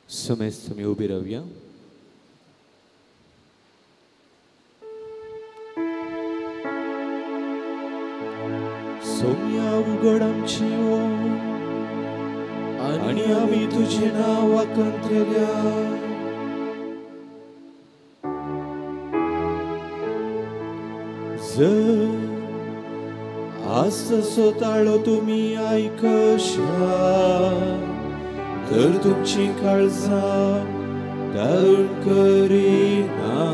समेस्त तुमी उबी रावया. सोम्या उगड आमची आनी आमी तुझे नांव वाखणतल्या. जर आजचो ताळो तुमी आयकशात तर तुमची काळजां दारुण करिनाका.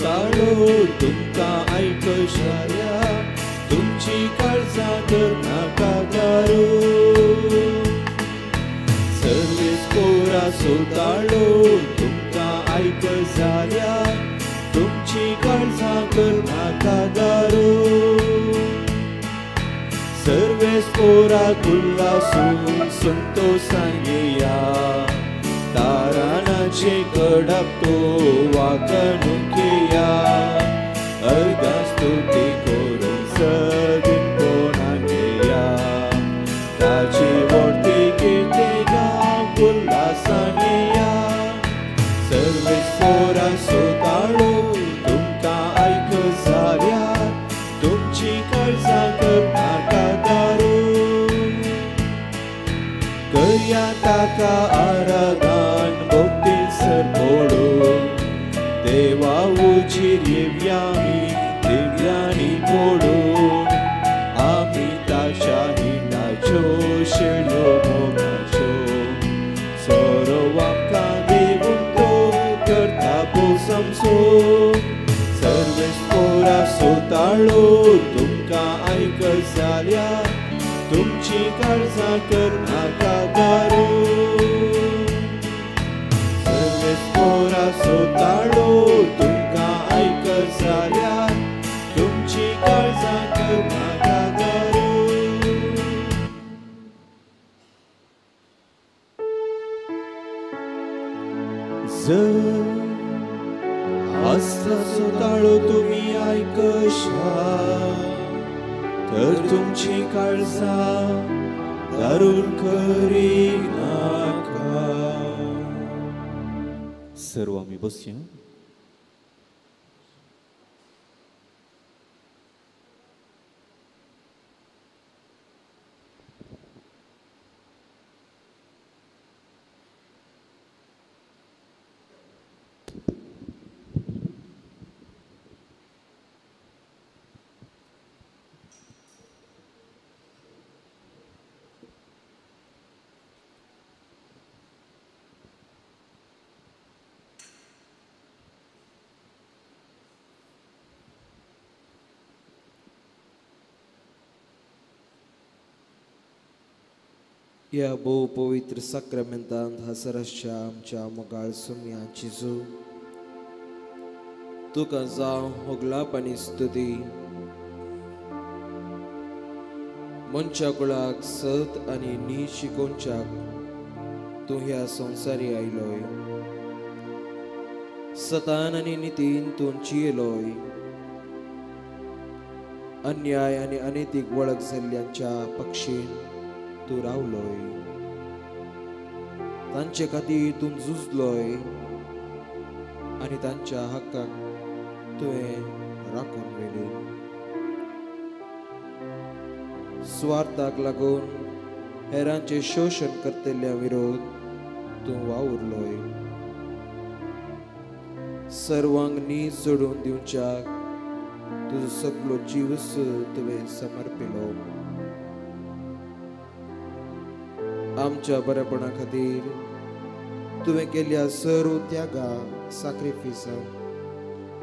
ताळो तुमकां आयकशाल्या तुमची काळजां करनाका दारू. सर्वेस कोराचो ताळो तुमकां आयकजाल्या तुमची काळजां करनाका दारू. सर्वेस कोरा उल्हासून संतोषान येया तारानाचे कडपतो वागणुकेया. अर्दा स्तुती करून सदीन कोणागेया ताची व्हडती किर्ते गावंक उल्हासान येया. सर्वेस पोराचो ताळो तुमकां आयकजाल्यार तुमची काळजां करनाका दारू. करया ताका आराधन भक्ती सरपडून देवा उजीर येवया आमी दिव्यांनी पडून. आमी ताच्या हिताच्यो शेळयो मोगाच्यो सोरो आमकां दिवन तो करता भोवसमसो. सर्वेस पोराचो ताळो तुमकां आयकजाल्यार तुमची काळजां करनाका दारू. सर्वेस पोराचो ताळो तुमकां आयकजाल्यार तुमची काळजां करनाका दारू. जर आजचो ताळो तुमी आयकशात तर तुमची काळजां दारुण करिनाका. सर्व आमी बसया. ह्या भोव पवित्र साक्रामेंतांत हजर आसच्या आमच्या मोगाळ सोम्या जेजू तुका जावं होगलाप आनी स्तुती. मनशा कुळाक सत आनी नी शिकोवच्याक तूं ह्या संवसारी आयलोय. सतान आनी नितीन तूं जियेलोय. अन्याय आनी अनितीक वळख जाल्ल्यांच्या पक्षीन तूं रावलोय. तांचे खातीर तूं झुजलोय आनी तांच्या हक्काक तुवें राखून व्हेली. स्वार्थाक लागून हेरांचें शोशण करतल्या विरोध तूं वावुरलोय. सर्वांक नीज जोडून दिवच्याक तुजो सगलो जीव तुवें समर्पिलो. आमच्या बरेपणा खातीर तुवें केल्ल्या सर्व त्यागा साक्रिफिसा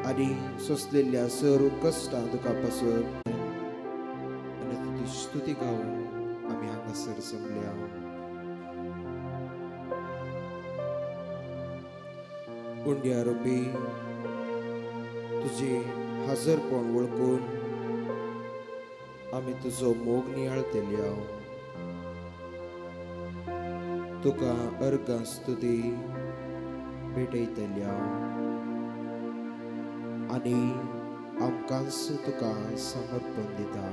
आनी सोंसलेल्या सर्व कश्टां दुखा पासून आनी तुजी स्तुती गावन आमी हांगासर जमल्या. उंड्या रुपी तुजी हाजरपण वळखून आमी तुजो मोग नियाळतल्या। तुका अर्घां स्तुती भेटयतल्या आनी आमकांच तुका समर्पण दिता।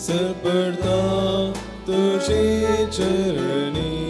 सरपडता तुझे चरणी।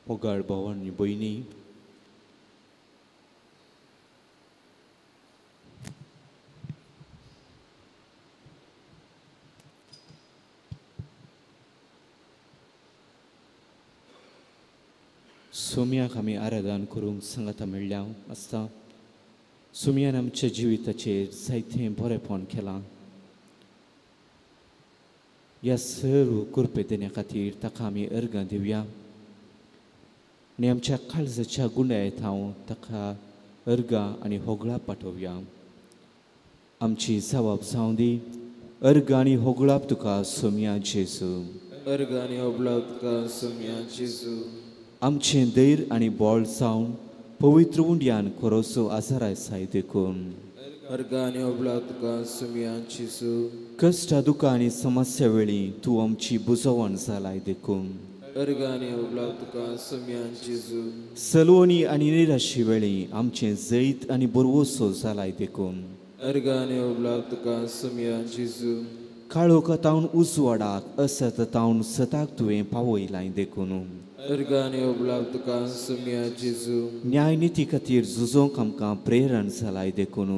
मोगाळ भाव आनी भयणी, सोम्याक आमी आराधन करूंक सांगाता मेळ्ळ्या आसता. सोम्यान आमच्या जिविताचेर जायतें बरेंपण केलां. ह्या सर्व कृपे देण्या खातीर ताका आमी अर्गां दिवया आनी आमच्या काळजाच्या गुंडायत हांव ताका अर्गां आनी होगळां पाठोवया. आमची जबाब जावं दी. अर्गां आनी होगळाप तुका सोम्या जेजू. अर्गां आनी होगळाप तुका सोम्या जेजू. आमचें धैर्य आनी बळ जावन पवित्र उंड्यान कोरोसो आजाराय साय देखून. अर्गां आनी होगळाप तुका सोम्या जेजू. कश्टा दुकां आनी समस्या वेळी तूं आमची बुजवण जालाय देखून. अर्गां आनी होगळाप तुका सोम्या जेजू. सलवणी आनी निराशे वेळी आमचें जैत आनी बरवसो जालाय देखून. अर्गां आनी होगळाप तुका सोम्या जेजू. काळोखा तावन उजवाडाक असत तावन सताक तुवें पावयलाय देखून. अर्गां आनी होगळाप तुका सोम्या जेजू. न्यायनिती खातीर झुजोंक आमकां प्रेरण जालाय देखून.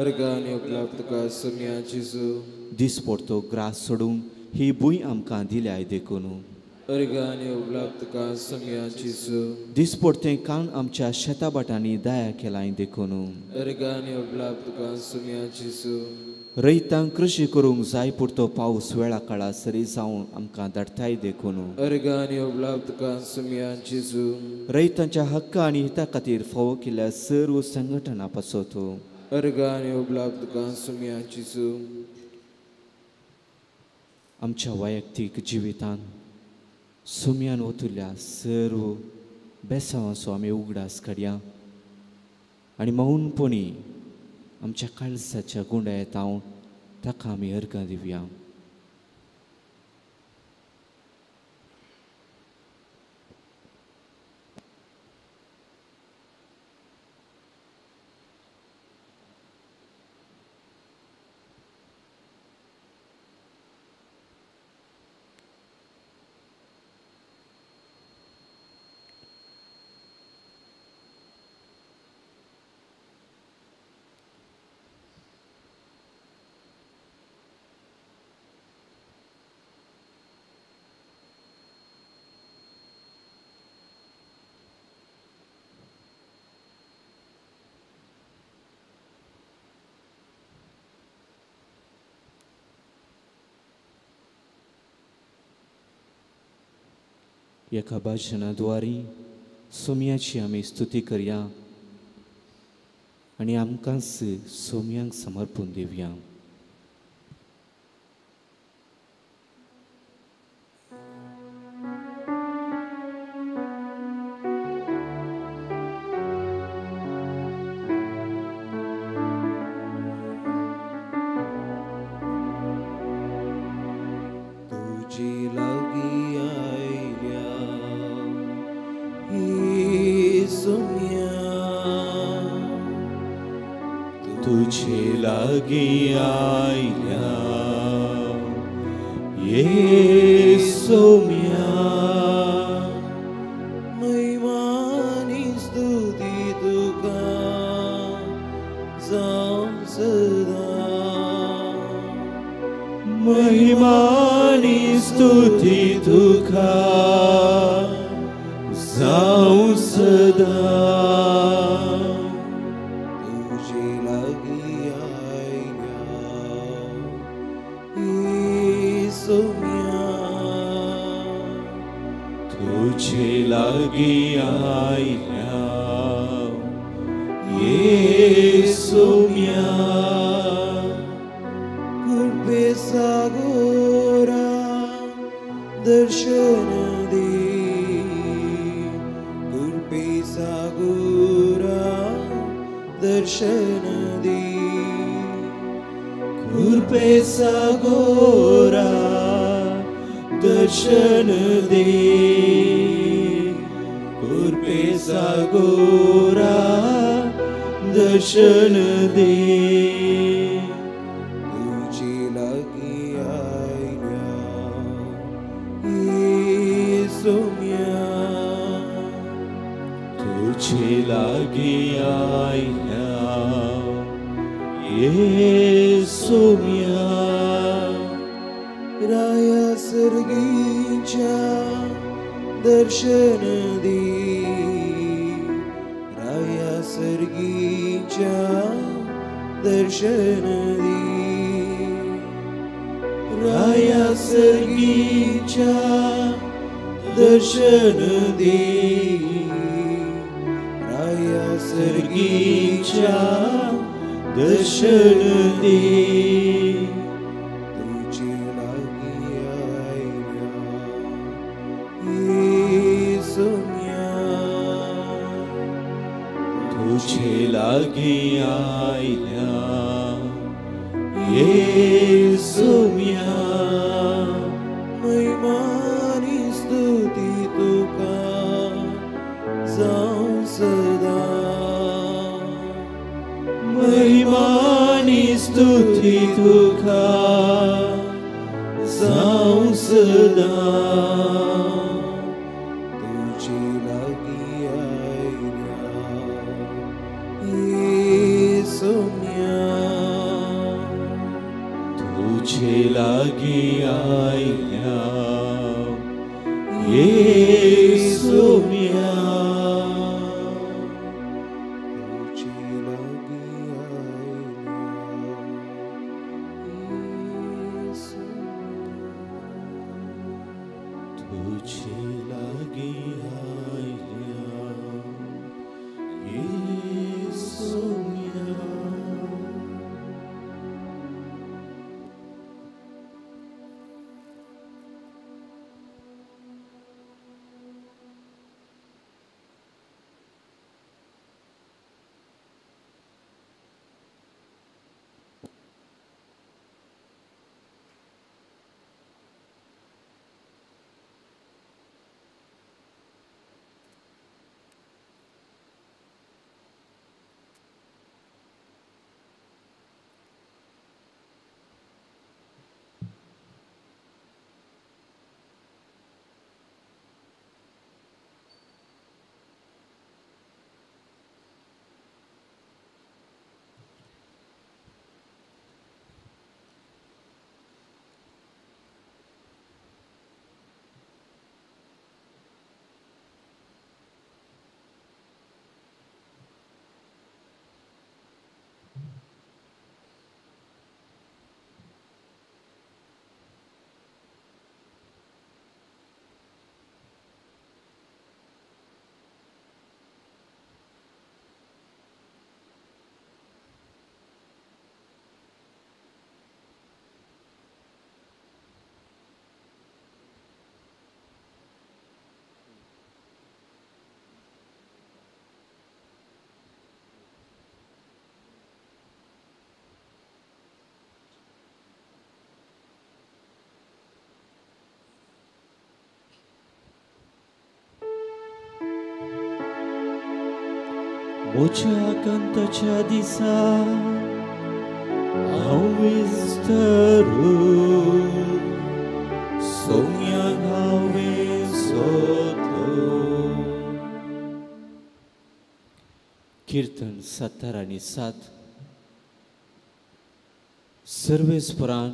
अर्गां आनी होगळाप तुका सोम्या जेजू. दिसपडतो ग्रास सोडून ही भूंय आमकां दिल्याय देखून. अर्गां आनी होगळाप तुका सोम्या जेजू. दिसपडतें कान आमच्या शेताभाटांनी दया केलाय देखून. अर्गां आनी होगळाप तुका सोम्या जेजू. रयतांक कृशी करूंक जाय पुरतो पावस वेळा काळा सरी जावन आमकां धाडटाय देखून. अर्गां आनी होगळाप तुका सोम्या जेजू. रयतांच्या हक्का आनी हिता खातीर फावो केल्ल्या सर्व संघटना पासत. अर्गां आनी होगळाप तुका सोम्या जेजू. आमच्या वैयक्तीक जिवितांत सोम्यान ओतुल्ल्या सर्व बेसांवाचो आमी उगडास काडया आनी मौनपणी आमच्या काळजाच्या गुंडायत हांव ताका आमी अर्गां दिवया. एका भाशणाद्वारे सोम्याची आमी स्तुती करया आनी आमकांच सोम्यांक समर्पून दिवया. तुझी लागी आयल्या सोम्या. येसुम्या. राया सर्गीच्या दर्शन दी, राया सर्गीच्या दर्शन दी, राया सर्गीच्या दर्शन दी, राया सर्गीच्या दर्शन दी. तुझे लागी आयल्या येसुम्या, तुझे लागी आयल्या येसुम्या. महिमानी स्तुती तुका जावं सदा, महिमानी स्तुती तुका जावं सदा. तुझे लागी आयल्या येसुम्या, तुझे लागी आयल्या येसुम्या. तुझे लागी आयल्या येसुम्या. तुझे लागी आयल्या येसुम्या. म्हज्या कांताच्या दिसा हांव विस्तारू सोम्याक हांवें सोदलो. कीर्तन 77. सर्वेस्परान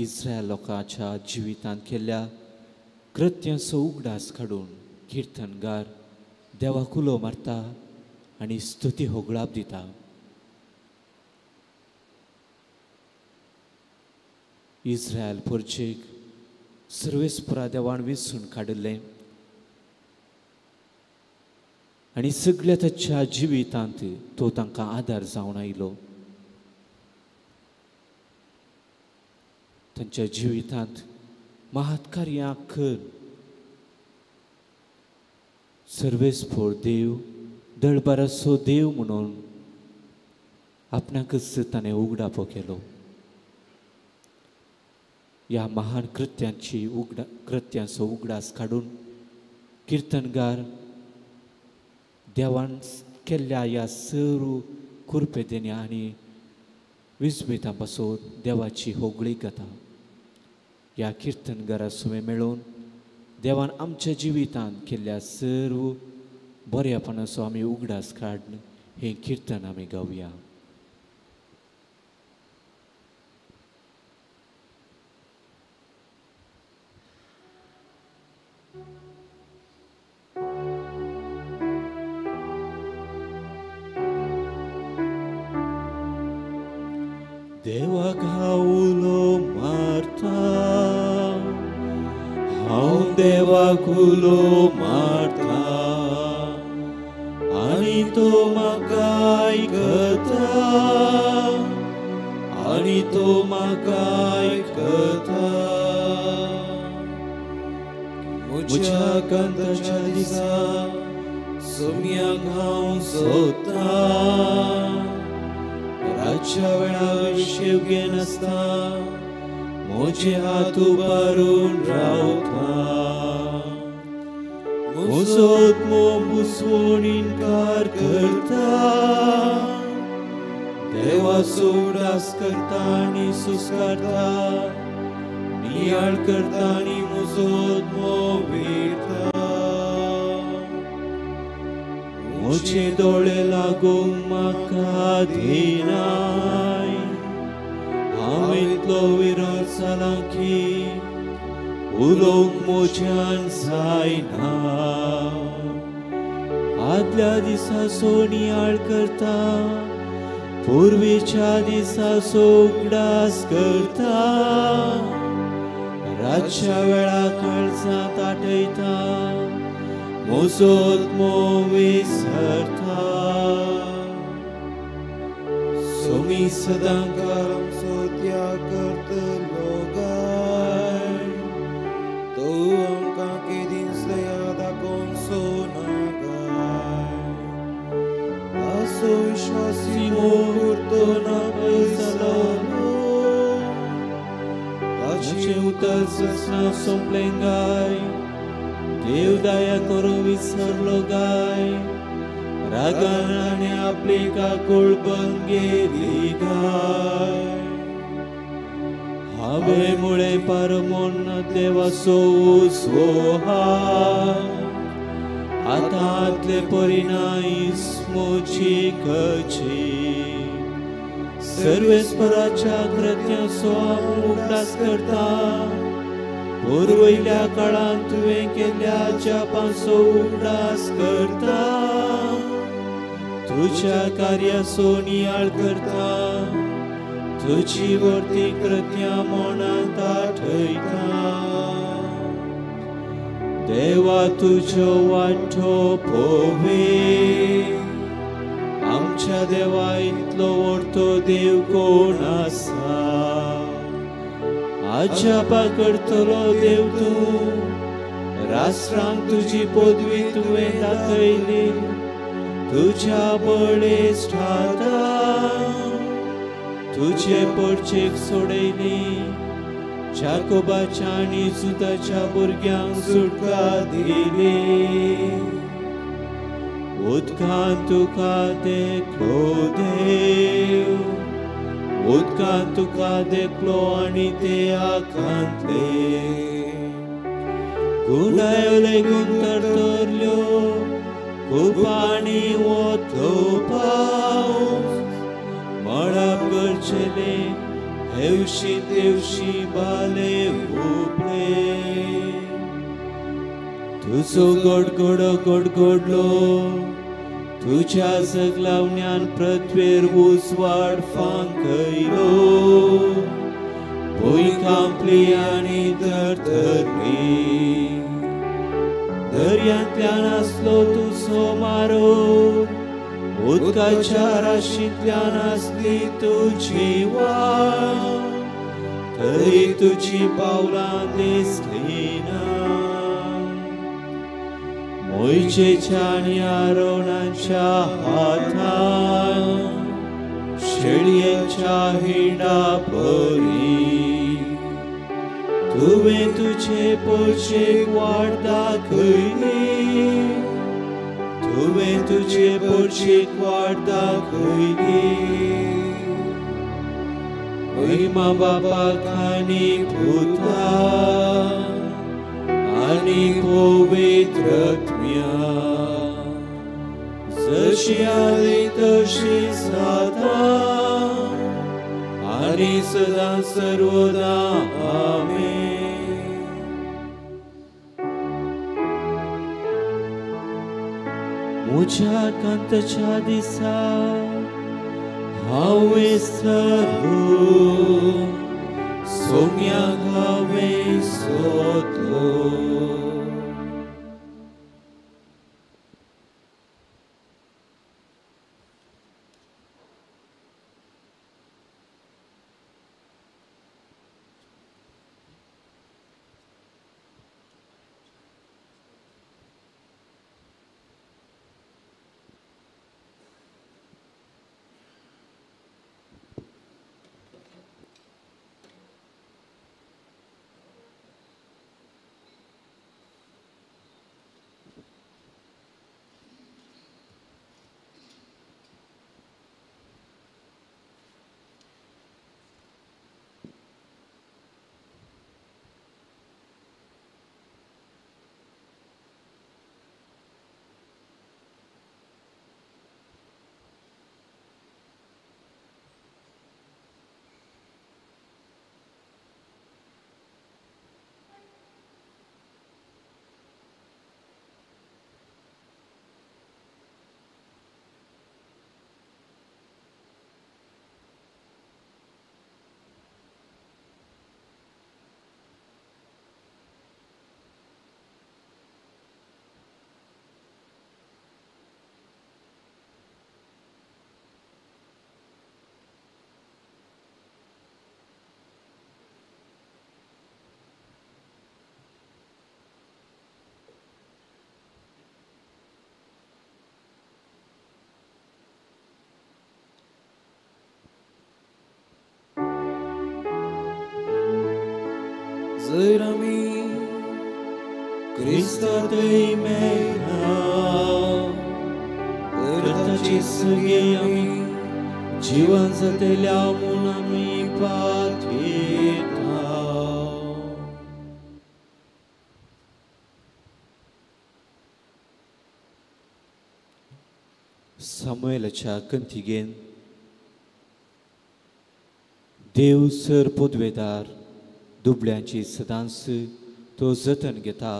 इस्रायल लोकांच्या जिवितांत केल्ल्या कृत्यांचो उगडास काडून कीर्तनगार देवाक उलो मारता आनी स्तुती होगळाप दिता. इस्रायल परजेक सर्वेस्परा देवान वेंचून काडिल्लें आनी सगळ्या ताच्या जिवितांत तो तांकां आदार जावन आयलो. तांच्या जिवितांत महत्कार्यां कर सर्वेस्पर देव दळबाराचो देव म्हणून आपणाकच ताणें उगडापो केलो. ह्या महान कृत्यांची कृत्यांचो उगडास काडून किर्तनगार देवान केल्ल्या ह्या सर्व कुरपेदेन्या आनी विस्मितां पासून देवाची होगळीक जाता. ह्या किर्तनगारा सुवें मेळोवन देवान आमच्या जिवितांत केल्ल्या सर्व बऱ्यापणाचो आमी उगडास काडून हें किर्तन आमी गावया. देवाक हांव उलो मारता, हांव देवाक उलो मारता आनी तो म्हाका आयकता, आनी तो म्हाका आयकता। म्हज्या कांताच्या दिसा सोम्याक हांव सोदता, रातच्या वेळार शेव घेनासता म्हजे हात उबारून रावता। म्हजो आत्मो बुसवण इनकार करता, देवाचो उगडास करता आनी सुस्कारता, नियाळ करता आनी म्हजो आत्मो विरता। म्हजे दोळे लागूंक म्हाका दिनाय, हांव इतलो विरळ जालां की उलोवंक म्हज्यान जायना। आदल्या दिसा सो नियाळ करता, पुर्वीच्या दिसा सो उगडास करता, रातच्या वेळा काळजांत आठयता, म्हजो आत्मो विसरता। सोमी सदां काल आमचो त्याग करतलो गाय, तो आमकां केदींच दया दाखोवन सोना गाय। ताचो विश्वासी मोग उरतो ना पयस जालो, ताचें उतर ससना सोंपलें गाय, देव दया करूं विसरलो गाय, रागान आनी आपली काकूळ बंद गेली गाय। हांवें मुळें पारमोन देवाचो उजवो हात, हातांतले परिणाम म्हजी कची, सर्वेस्पराच्या कृत्यांचो हांव उगडास करता, पुर्वयल्या काळांत तुवें केल्ल्या जापांचो उगडास करता, तुज्या कार्याचो नियाळ करता, तुजी वर्ती कृत्यां मनांत आठयता। देवा तुज्यो वाटो पळय, आमच्या देवा इतलो व्हडलो देव कोण आसा? आजापा करतलो देव तूं, राष्ट्रांक तुजी पदवी तुवें दाखयली, तुज्या बळेश्ट हातान तुजे पडचेक सोडयली, जाकोबाच्या आनी जुदाच्या भुरग्यांक सुटका दिली। उदकान तुका देखलो देव, उदकान तुका देखलो आनी ते आकांतले, गुणायले गुंतरतरल्यो खूब आनी वतलो पावस, मळब गरजेले हेवशी तेवशी बाले हुपले। तुजो गडगडो गडगडलो, तुज्या जगलावण्यान पृथ्वेर उजवाड फांकयलो, भूंय कांपली आनी धरधरली, दर्यांतल्यान आसलो तुजो मारो, उदकाच्या राशींतल्यान आसली तुजी वाट, तरी तुजी पावलां दिसली ना। मोयजेच्या आनी आरोणाच्या हातान शेळयेच्या हिंडा परी तुवें तुजे पडचेक वाट दाखयली, तुवें तुजे पडचेक वाट दाखयली। महिमा बापाक आनी पुताक आनी पवित्र आत्म्याक, जशी आदी तशी आतां आनी सदां सर्वदा आमेन। म्हज्या कांताच्या दिसा हांवें सरू सोम्याक हांवें सोदलो. जर आमी क्रिस्तांतय मेळना तर ताचे सगळे आमी जिवन जातल्या म्हूण आमी पातयेता. सामुएलाच्या कंतिगेन देव सर पदवेदार दुबळ्यांची सदांच तो जतन घेता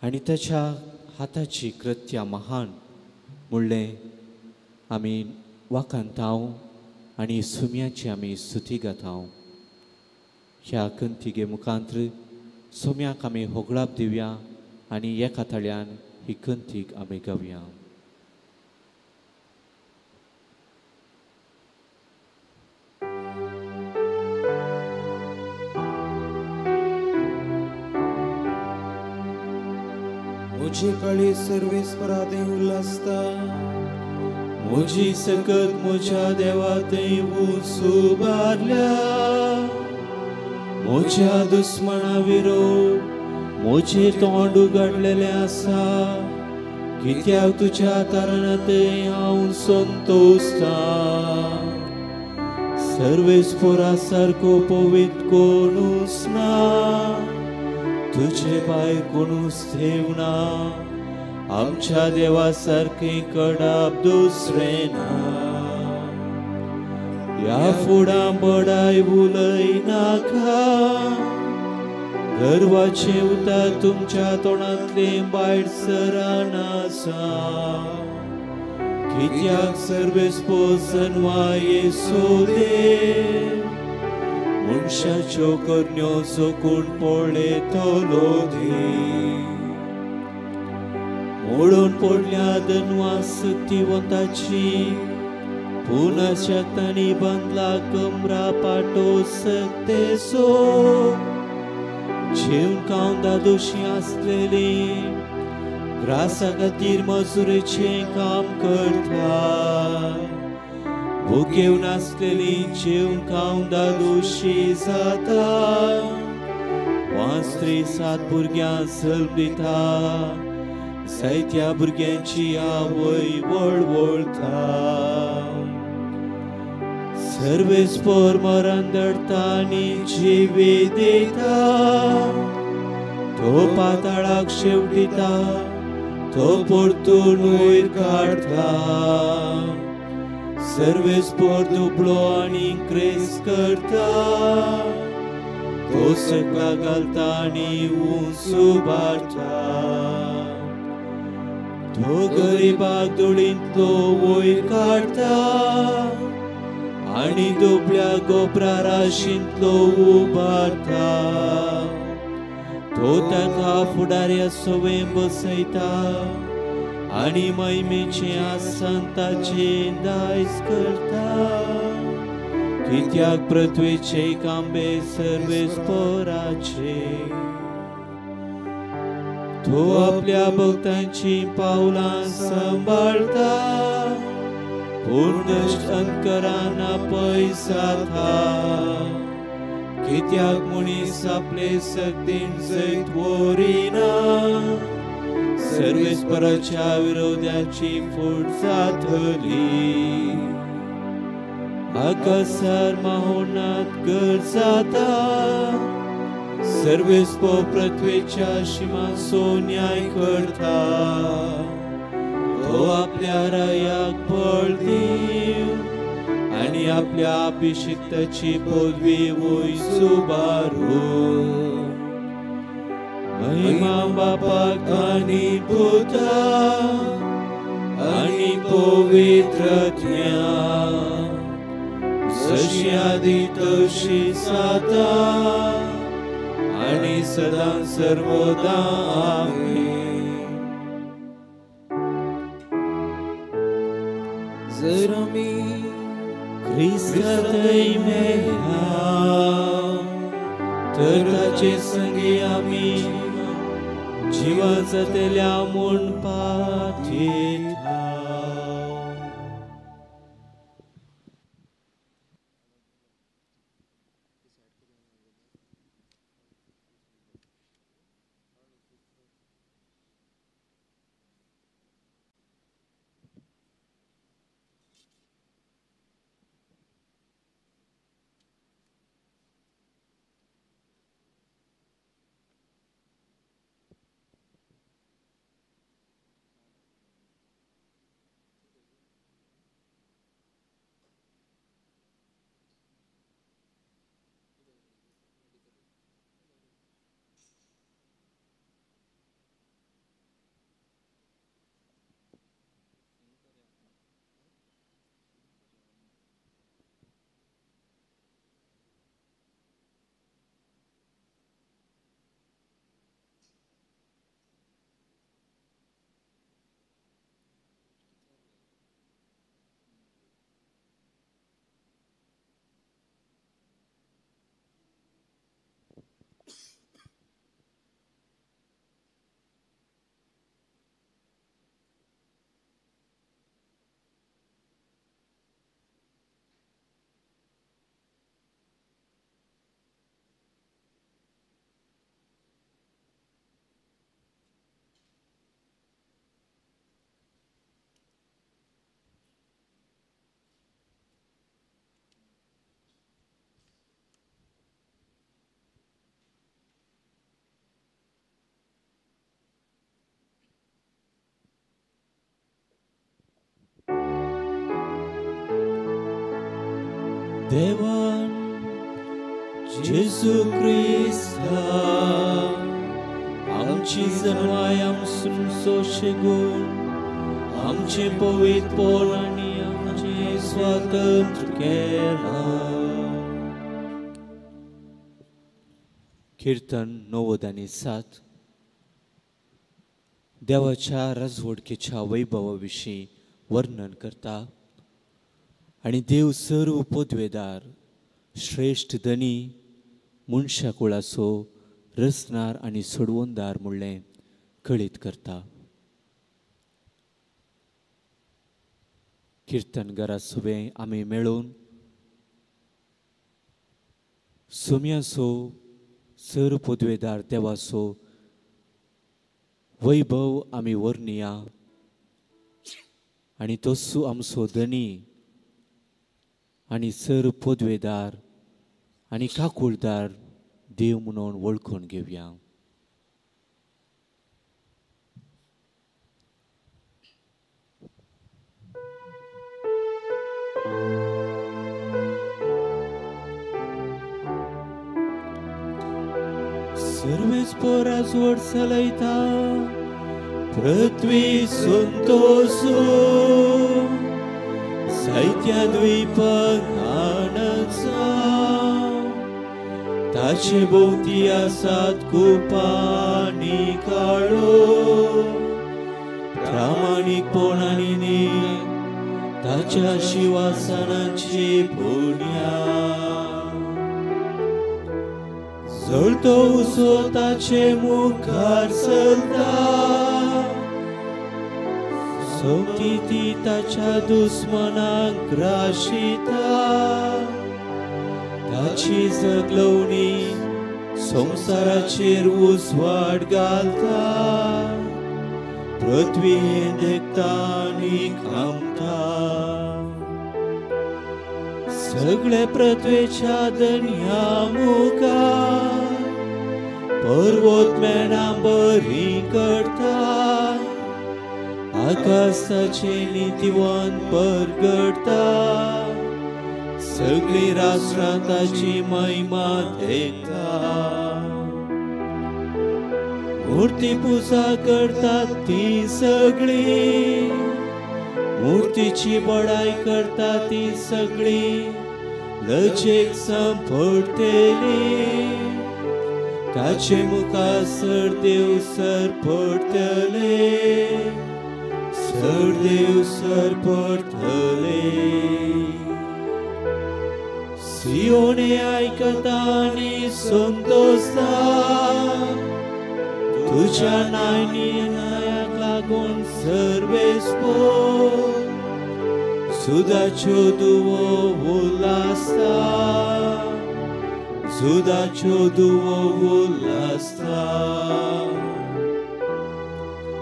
आनी ताच्या हाताची कृत्या महान म्हणलें आमी वाखाणतांव आनी सुम्याची आमी स्तुती गातांव. ह्या कंतिगे मुखांत्र सोम्याक आमी होगळाप दिवया आनी एका ताळ्यान ही कंतीक आमी गावया. म्हजी काळी सर्वेस्परादें उल्हासता, म्हजी सकत म्हज्या देवा थंय उंच उबारल्या. म्हज्या दुस्मना विरोध म्हजें तोंड उगडलेलें आसा, कित्याक तुज्या तारणांतय हांव संतोशता. सर्वेस्परा सारको पवित्र कोणूच ना, तुझे भायर कोणूच देव ना, आमच्या देवा सारकें कडाप दुसरें ना. ह्या फुडां बडाय उलयनाका, गर्वाचें उतर तुमच्या तोंडांतलें भायर सरानासा. कित्याक सर्वेस्पर जनवा येसू देव, मनशाच्यो करण्यो चोकून पळयतलो देव. मोडून पडल्या दनवा सक्तिवंताची, पुनः शक्तांनी बांदला कमरा पाटो सक्तेसो. जेवन खावन दादोशी आसलेली ग्रासा खातीर मजुरेचें काम करता. भुकेवन आसलेली जेवन खावन दादोशी जाता. वांस्त्री सात भुरग्यां जल्म दिता, जायत्या भुरग्यांची आवय वळवळता. सर्वेस्पर मरण दडता आनी जिवी दिता, तो पाताळाक शेवटिता, तो परतून वयर काडटा. सर्वेस्पर दुबळो आनी क्रेस करता, तो सकला घालता आनी उंच उबारता. तो गरिबाक धुळींतलो वयर काडटा आनी दुबळ्या गोबरा राशींतलो उबारता. तो ताका फुडाऱ्या सवें बसयता आनी महिमेचें आसन ताचें दायज करता. कित्याक पृथ्वेचे कांबे सर्वेस्पराचे. तो आपल्या भक्तांची पावलां सांबाळता, पूण दुश्ट अंतकरान पयस जाता. कित्याक मनीस आपले सक्तीन जैत व्हरिना, सर्वेस्पराच्या विरोधाची फूट जातली. आकाशार माहोनात गर जाता, सर्वेस्पर पृथ्वेच्या शिमांचो न्याय करता. तो आपल्या रायाक बळ दिवन आनी आपल्या अभिषिक्ताची पदवी वयर उबारून. महिमा बापाक आनी पुताक आनी पवित्र आत्म्याक, जशी आदी तशी आतां आनी सदां सर्वदा. आमेन. जर आमी क्रिस्तांतय मेळ्ळा तर ताचे संगी आमी जिवा जातल्या म्हूण पातयेता. देवान जेजू क्रिस्ता आमची जनवाय आमचो शेगूण आमचें पवित्रपण आनी आमचें स्वातंत्र्य केलां. किर्तन 97. देवाच्या राजवडकेच्या वैभवा विशीं वर्णन करता आनी देव सर्व पदवेदार श्रेश्ठ धनी मनशा कुळाचो रचणार आनी सोडवणदार म्हणलें कळीत करता. किर्तनगारा सुवें आमी मेळून सोम्याचो सर्व पदवेदार देवाचो वैभव आमी वर्णया आनी तसो आमचो धनी आनी सर पदवेदार आनी काकुळदार देव म्हणून वळखून घेवया. सर्वेस्पर राजवट चलयता, पृथ्वी संतोषू साहित्या द्वीपांक आनंद जावं. ताचे भोंवती आसात कुपां आनी काळो, प्रामाणीकपण आनी नीत ताच्या शिवासनाची बुन्याद. जळतो उसो ताचे मुखार चलता, सोमती ती ताच्या दुस्मनाक ग्राशिता. ताची जगलोवणी संवसाराचेर उजवाड घालता, पृथ्वी देखता आनी खामता. सगळे पृथ्वेच्या दर्या मुखार पर्वत मेणां बरी करता, आकाशाचे नितीवन परगडता. सगळीं राष्ट्रां ताची महिमा देखता. मूर्ती पुजा करतात ती सगळी, मूर्तीची बडाय करता ती सगळी लजेक सांपडटली. ताचे मुखार सरदेव सरपडटले, सरदेव सरपडटले. सियोने आयकता आनी संतोषता, तुज्या न्यायाक लागून सर्वेस्पोर. सुदाच्यो दुवो उल्हासता, सुदाच्यो दुवो उल्हासता.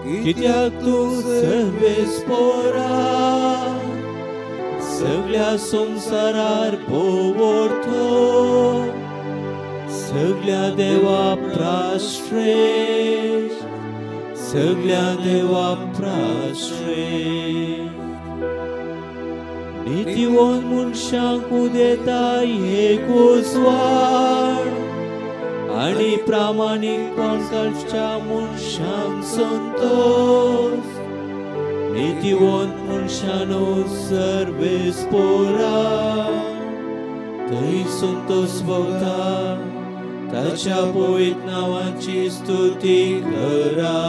कित्याक तूं सर्वेस्पोरा सगळ्या संवसारार भोंवतो, सगळ्या देवा प्राश्रेश्ठ, सगळ्या देवा प्राश्रेश्ठ. नितीवंत मनशांक उदेता एक उजवाड, आनी प्रामाणीकपण करच्या मनशांक संतोष. नितीवंत मनशानो सर्वेस्पोरा थंय संतोष भोगता, ताच्या पवित्र नांवाची स्तुती करा.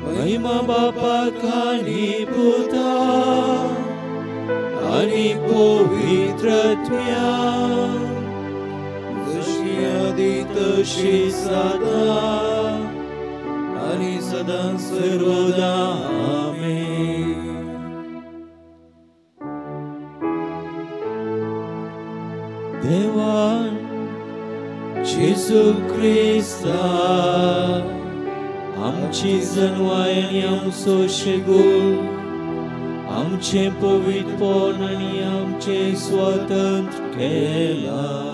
महिमा बापाक आनी पुताक आनी पवित्र आत्म्याक, जशी आदी तशी सदां आनी सदां सर्वदा. आमेन. देवान जेजू क्रिस्ता आमची जनवाय आनी आमचो शेगूल, आमचें पवित्रपण आनी आमचें स्वातंत्र्य केलां.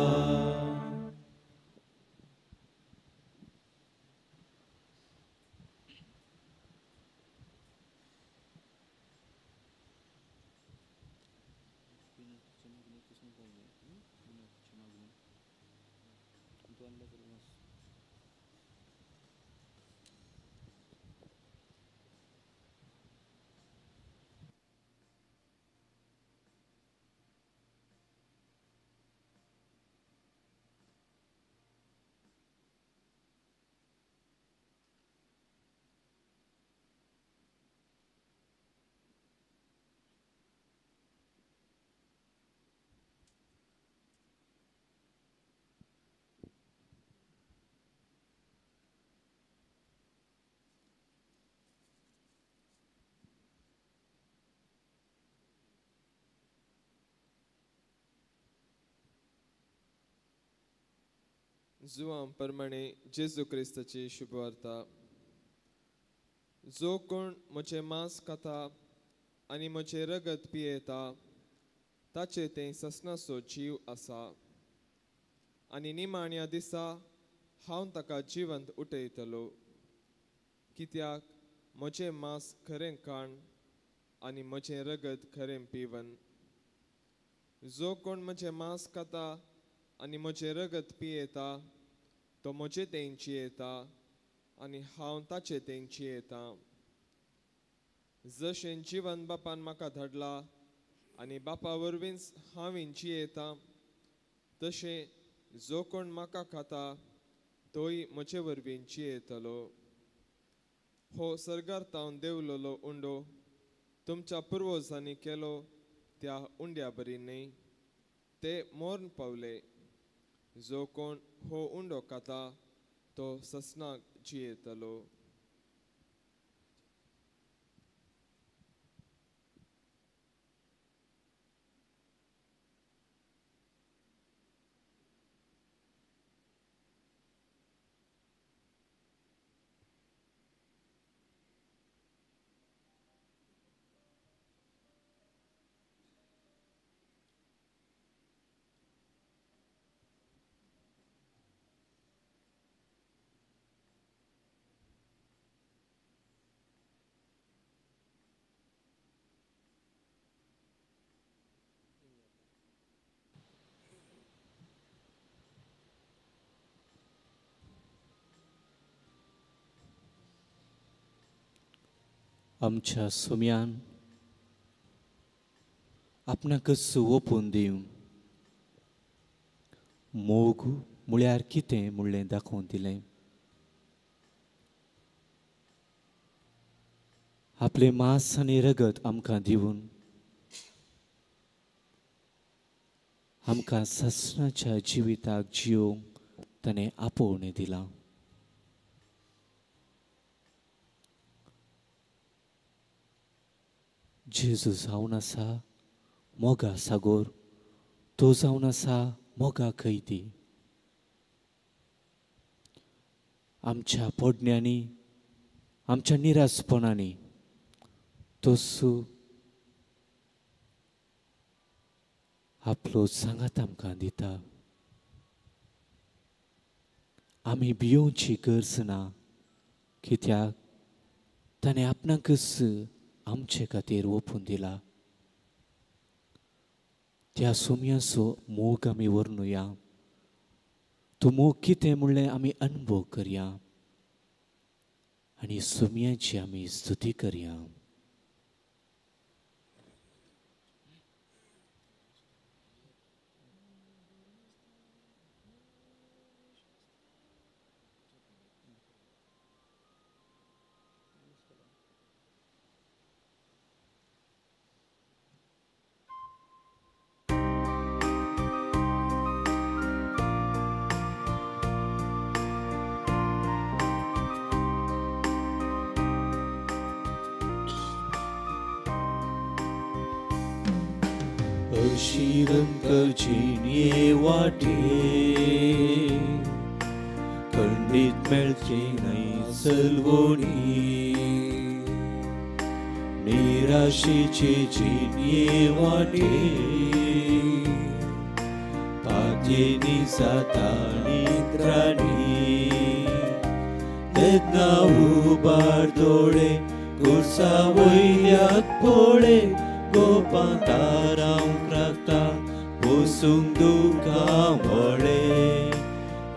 जुवां प्रमाणे जेजू क्रिस्ताची शुभवार्ता. जो कोण म्हजें मांस खाता आनी म्हजें रगत पियेता ताचे तें ससनाचो जीव आसा, आनी निमाण्या दिसा हांव ताका जिवंत उठयतलो. कित्याक म्हजें मांस खरें खाण आनी म्हजें रगत खरें पिवन. जो कोण म्हजें मांस खाता आनी म्हजें रगत पियेता तो म्हजे तेंची येता आनी हांव ताचे तें जियेतां. जशें जिवन बापान म्हाका धाडला आनी बापा वरवींच हांवें जियेतां, तशें जो कोण म्हाका खाता तोय म्हजे वरवीं जियेतलो. हो सर्गार तावन देंवलेलो उंडो तुमच्या पुर्वजांनी केलो त्या उंड्या बरी न्हय, ते मरण पावले. जो कोण हो उंडो खाता तो ससनाक जियेतलो. आमच्या सुम्यान आपणाकच ओपून दिवन मोग म्हळ्यार कितें म्हणलें दाखोवन दिलें. आपलें मांस आनी रगत आमकां दिवन आमकां सासणाच्या जिविताक जियोवंक ताणें आपोवणें दिलां. जेजू जावन आसा मोगा सागोर, तो जावन आसा मोगा कैदी. आमच्या पोडण्यांनी, आमच्या निरासपणांनी तोसू आपलो सांगात आमकां दिता. आमी भियोवची गरज ना, कित्याक ताणें आपणाकच आमचे खातीर ओपून दिला. त्या सोम्याचो मोग आमी वर्णुया, तो मोग कितें म्हणलें आमी अनुभव करया आनी सोम्याची आमी स्तुती करया. अशी रंग जिणे वाटे खंडीत मेळची न्हय सलवणी, निराशेची जिणे वाटे पातेनी जाता निद्राणी, तेन्ना उबार दोळे कुर्सा वयल्याक पळे गोपां तारांक राखता पोसूंक दुकां व्हडे,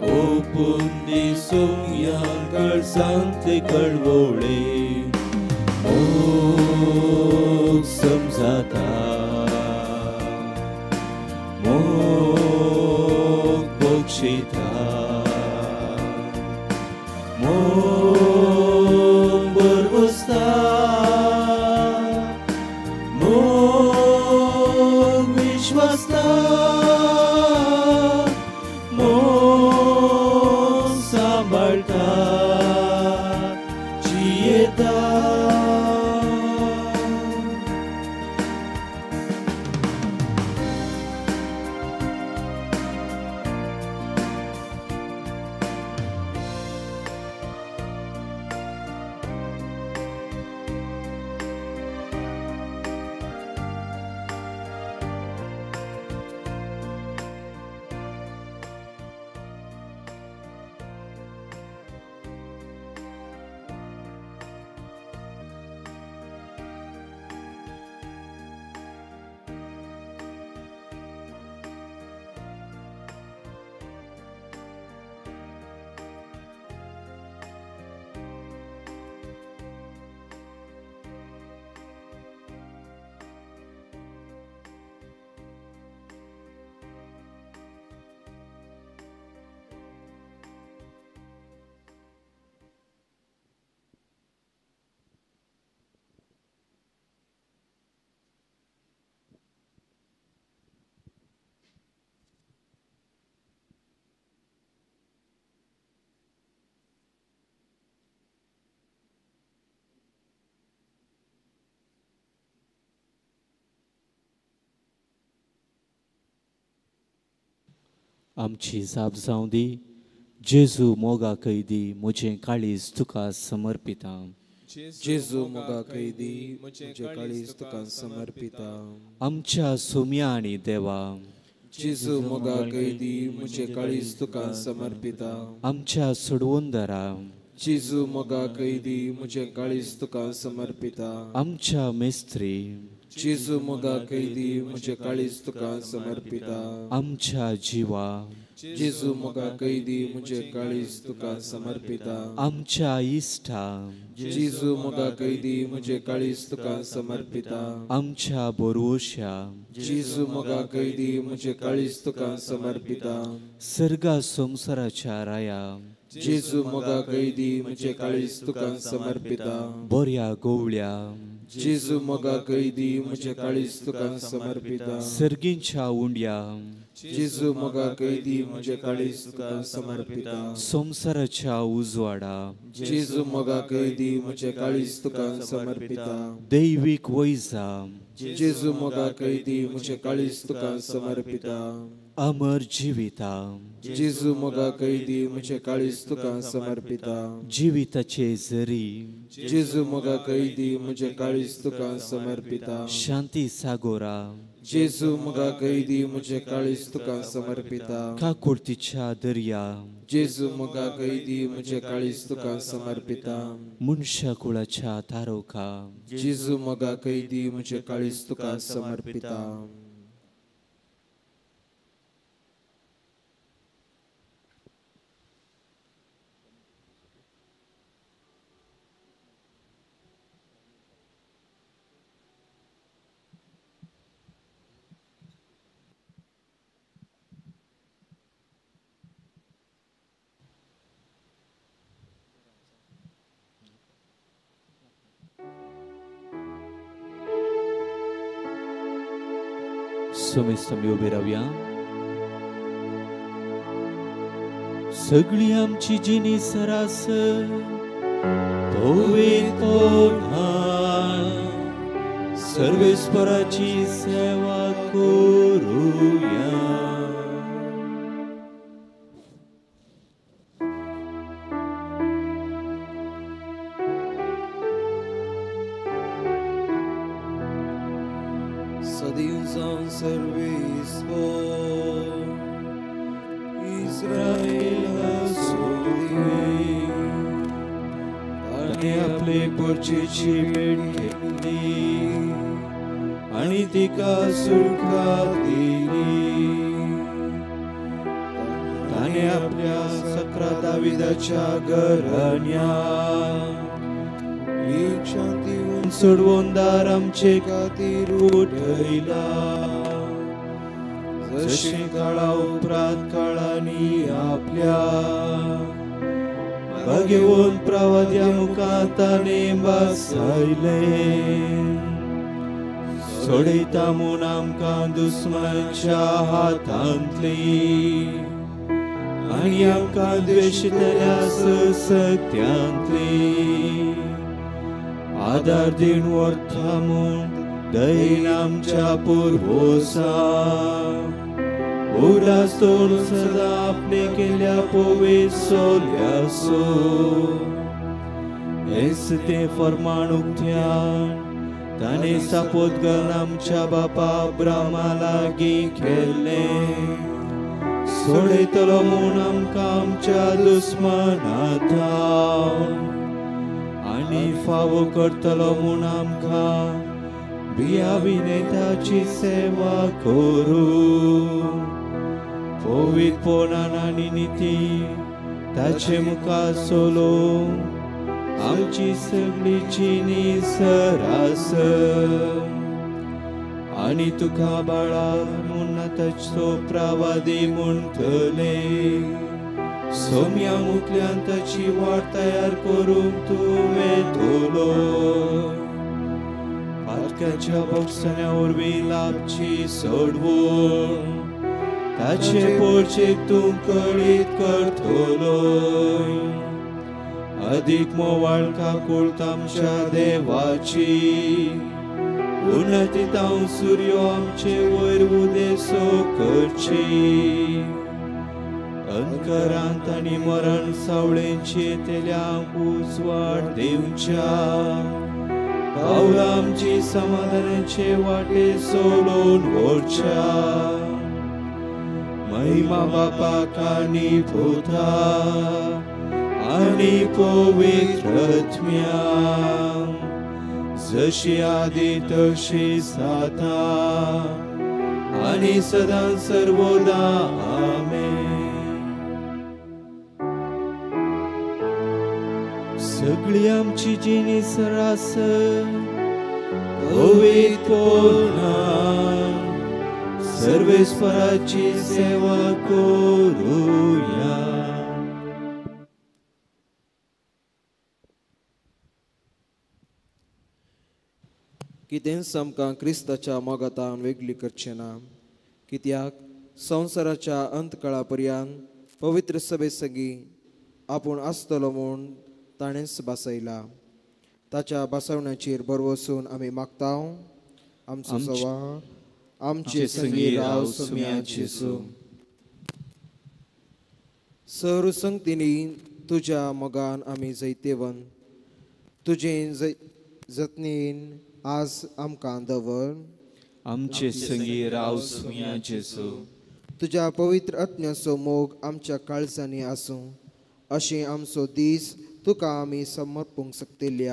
ओपून दिसूंक ह्या कळसांतले कळवळे. मोग समजाता, मोग बक्षिता, मोग बरवसता, मोग सांबाळटा जियेता. आमची जाप जावं दी, जेजू मोगा कैदी म्हजें काळीज तुका समर्पिता. जेजू मोगा कैदी म्हजें काळीज तुका समर्पिता. आमच्या सोम्या आनी देवा, जेजू मोगा कैदी म्हजें काळीज तुका समर्पिता. आमच्या सोडवणदारा, जेजू मोगा कैदी म्हजें काळीज तुका समर्पिता. आमच्या मेस्त्री, जेजू मोगा कैदी म्हजें काळीज तुका समर्पिता. आमच्या जिवा, जेजू मोगा कैदी म्हजें काळीज तुका समर्पिता. आमच्या इश्टा, जेजू मोगा कैदी म्हजें काळीज तुका समर्पिता. आमच्या बोरवोश्या, जेजू मोगा कैदी म्हजें काळीज तुका समर्पिता. सर्गा संवसाराच्या राया, जेजू मोगा कैदी म्हजें काळीज तुका समर्पिता. बऱ्या गोवळ्या, जेजू मोगा कैदी म्हजें काळीज तुका समर्पिता. सर्गींच्या उंड्या, जेजू मोगा कैदी म्हजें काळीज तुका समर्पिता. संवसाराच्या उजवाडा, जेजू मोगा कैदी म्हजें काळीज तुका समर्पिता. दैवीक वैजा, जेजू मोगा कैदी म्हजें काळीज तुका समर्पिता. अमर जिविता, जेजू मोगा कैदी म्हजें काळीज तुका समर्पिता. जिविताचे जरी, जेजू मोगा कैदी म्हजें काळीज तुका समर्पिता. शांती सागोरा, जेजू मोगा कैदी म्हजें काळीज तुका समर्पिता. काकुळतीच्या दर्या, जेजू मोगा कैदी म्हजें काळीज तुका समर्पिता. मनशा कुळाच्या तारोका, जेजू मोगा कैदी म्हजें काळीज तुका समर्पिता. समेस्त उबे रावया. सगळी आमची जिणी सरासर पवित्रपणान सर्वेस्पराची सेवा करूया. आणि तिका सुटका दिली. ताणे आपल्या सकरा दाविदाच्या घराण्यात एक शांती सोडवणदार आमचे खातीर उठयला, जशें काळा उपरांत काळांनी आपल्या भाग्यवंत प्रवाद्या मुखार ताणें भासायलें. सोडयता म्हूण आमकां दुस्मानाच्या हातांतली आनी आमकां द्वेशतल्या सत्यांतली आदार दिवन व्हरता म्हूण दयेन आमच्या पुर्वोसा उगडास दवरून सदां आपणे केल्ल्या पवित्र सोल्याचो हेंच तें फर्माण उक्त्यान ताणें सापोत घालून आमच्या बापा अब्रामा लागीं केल्लें. सोडयतलो म्हूण आमकां आमच्या दुस्माना आनी फावो करतलो म्हूण आमकां बिया विनेताची सेवा करूं. पवित्रपणान आनी निती ताचे मुखार सोलो आमची सगळी जिणी सरासर आनी तुका बाळा म्हूण ताचो प्रवादी म्हणटले. सोम्या मुखल्यान ताची वाट तयार करूंक तूं वेतलो. पातकाच्या बोगसण्या वरवीं लाभची सोडवण ताचे पोरचेक तूं कळीत करतलो. अधिक मोवाळ काकूळत आमच्या देवाची उन्नती तावन सूर्य आमचे वयर उदेसो करची. अंधकारांत आनी मरण सावळेंची तेल्या उजवाड दिवच्या पावलां आमची समाधानाचे वाटे सोडून व्हरच्या. महिमा बापाक आनी पुताक आनी पवित्र आत्म्याक, जशी आदी तशी आतां आनी सदां सर्वदा. आमेन. सगळी आमची जिणी सरासर पवित्रपणान सर्वेस्पराची सेवा करूया. कितेंच आमकां क्रिस्ताच्या मोगातान वेगळी करचें ना, कित्याक संवसाराच्या अंतकाळा पर्यंत पवित्र सभे सगीं आपूण आसतलो म्हूण ताणेंच बसयला. ताच्या बसवण्याचेर भरवसून आमी मागता. आमचो सवा आमचे संगी राव सुम्या जेजू. सर संगतींनी तुज्या मोगान आमी जैतेवन तुजें जतनीन आज आमकां दवर. आमचे संगी राव सुम्या जेजू. तुज्या पवित्र आत्म्याचो मोग आमच्या काळजांनी आसूं, अशें आमचो दीस तुका आमी समर्पूंक शकतले.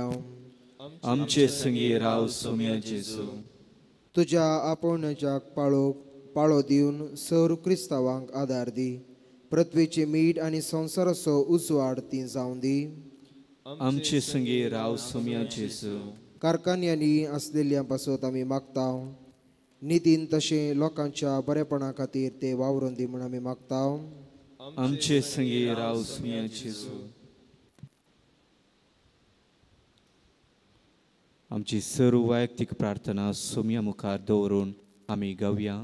आमचे संगी राव सुम्या जेजू. तुज्या आपोवण्याच्या पाळो दिवन सर क्रिस्तांवांक आदार दी. पृथ्वीचे मीठ आनी संवसाराचो उजवाड ती जावं दी. आमचे संगी राव सुम्या जेजू. कारखान्यांनी आसलेल्या पासत आमी मागता. नितीन तशें लोकांच्या बरेपणा खातीर ते वावरून दी म्हूण आमी मागता. आमचे संगी राव सुम्या जेजू. आमची सर्व वैयक्तीक प्रार्थना सुम्या मुखार दवरून आमी गावया.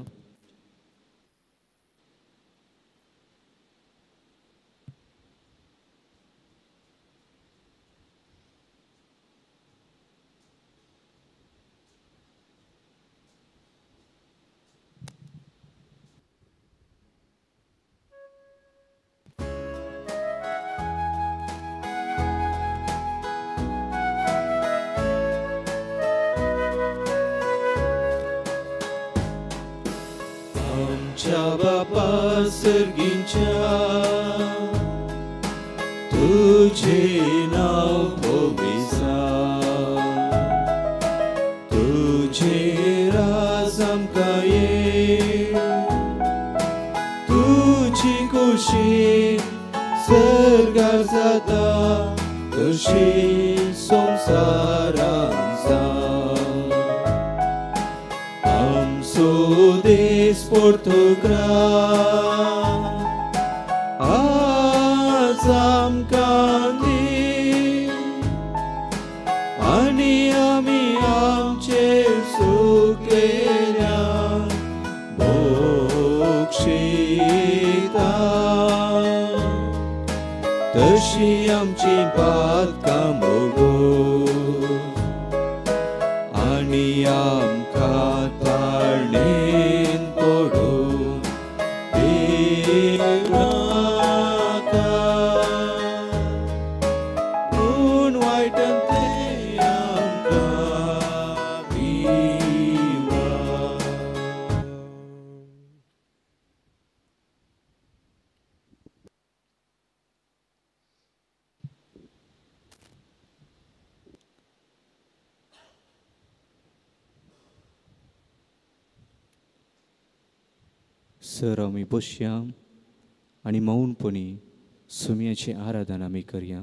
बापा सर्गींच्या तुझे नाव पवित्र, तुझे राज आमकां ये, तुजी खुशी सर्गार जाता तशी संवसारांत जावं. आमचो देश पोर्तुगाल आज आमकां दी, आनी आमी आमचेर चुकलेल्यांक बक्षिता, तशी आमची पातकां मोगून आनी आमकां ताळणेन पडूं दिनाका, पूण वायटांतलें आमकां विवा. सर आमी बसया आनी मौनपणी सुम्याची आराधना आमी करया.